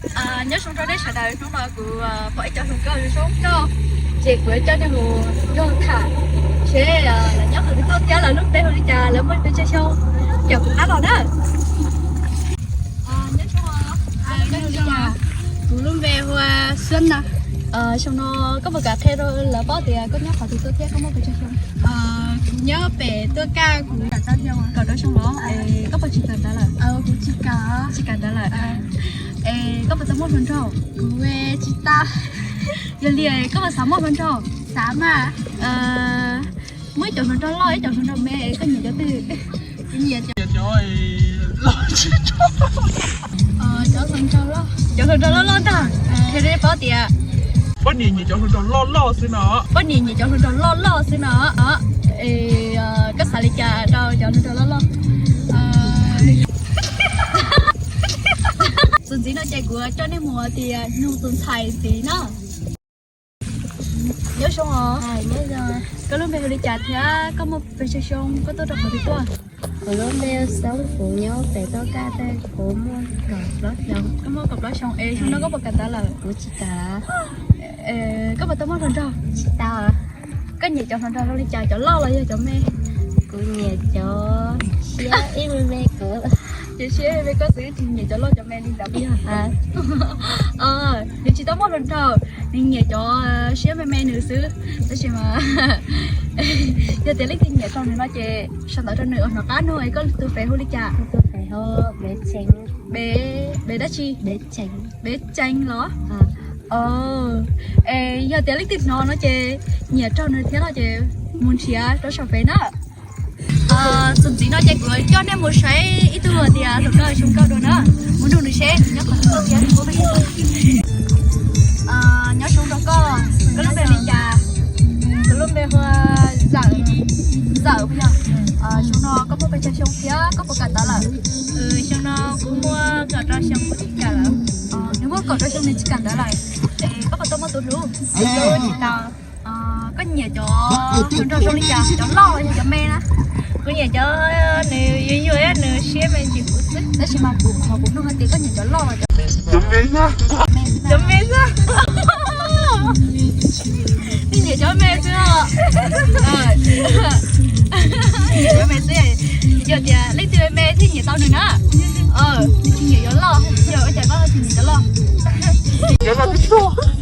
Nyob zoo rau nej sawv daws, hnub no kuv pom ib co hluas nkauj zoo nkauj, ces kuv coj nej mus nrog tham seb lawv nyob qhov twg tuaj thiab lawv lub npe hu li cas, lawv muaj pes tsawg xyoo, caum kuv qab los na. Nyob zoo, kuv lub npe hu Xuab na. Xyoo no koj puas kam qhia rau lawv paub tias koj nyob qhov twg tuaj thiab koj muaj pes tsawg xyoo? Kuv nyob pem tuaj kaj, kuv kaum rau xyoo los? Koj puas tsis kawm ntawv lawm? Kuv tsis kawm, tsis kawm ntawv lawm. Es koj puas tau muaj hluas nraug? Kuv tsis tau. Yog li koj puas xav muaj hluas nraug? Xav mas. Muaj ib co hluas nraug loj, ib co hluas nraug me, koj nyiam cov twg? Kuv nyiam cov, cov hluas nraug loj, cov hluas nraug loj loj ntag. Qhia rau nej paub tias poj niam nyiam cov hluas nraug loj loj xwb no. Poj niam nyiam cov hluas nraug loj loj xwb no. Es koj xav li cas rau cov hluas nraug loj loj? Txuas ntxiv no ces kuv coj nej mus tias nug tus ntxhais ntxiv na. Nyob zoo os. Koj lub npe hu li cas thiab koj muaj pes tsawg xyoo, koj tuaj rau qhov twg tuaj? Kuv lub npe Xoob, kuv nyob pem tuaj kaj, kuv muaj kaum plaub xyoo. Koj muaj kaum plaub xyoo es xyoo no koj puas kawm ntawv lawm? Kuv tsis kawm. Koj puas tau muaj hluas nraug? Tsis tau. Koj nyiam cov hluas nraug zoo li cas, cov loj los yog cov me? Kuv nyiam cov siab ib me me kuv. Cov siab ib me me koj xwb, tsis nyiam cov loj cov me li ntawd puas yog? Nws tsis tau muaj hluas nraug, nws nyiam cov siab me me nws xwb. Tab sis mas yog tias leej twg nyiam tau nws no ces sau ntawv rau nws, hnov qab no. Es koj tus fev hu li cas? Npe, npe dab tsi? Npe Tseev los? Es yog tias leej twg hnov no ces nyiam raug nws thiab no ces mus nrhiav rau saum fev na. Txuas ntxiv no ces kuv coj nej mus saib ib tug tias hluas nkauj zoo nkauj dua na. Mus nug nws seb nws nyob qhov twg thiab nws muaj pes tsawg xyoo. Nyob zoo rau koj, koj lub npe li cas? Kuv lub npe hu Zawm. Zawm puas yog? Xyoo no koj muaj pes tsawg xyoo thiab koj puas kawm ntawv lawm? Xyoo no kuv muaj kaum rau xyoo, kuv tsis kawm lawm. Nws muaj kaum rau xyoo nws tsis kawm ntawv lawm. Es koj puas tau muaj tus hlub? Tsis tau. Koj nyiam cov hluas nraug zoo li cas, cov loj los yog cov me na? Kuv nyiam cov nws yuag yuag, nws siab me ntsis kuv xwb. Tab sis mas kuv qhov kuv nug hais tias koj nyiam cov loj los cov me? Cov me xwb. Cov me xwb. Nyiam cov me xwb os. Cov me xwb. Yog tias leej twg me thiaj nyiam tau nws na. Nws tsis nyiam cov loj, yog ua cas koj tsis nyiam cov loj? Cov loj twb tuag.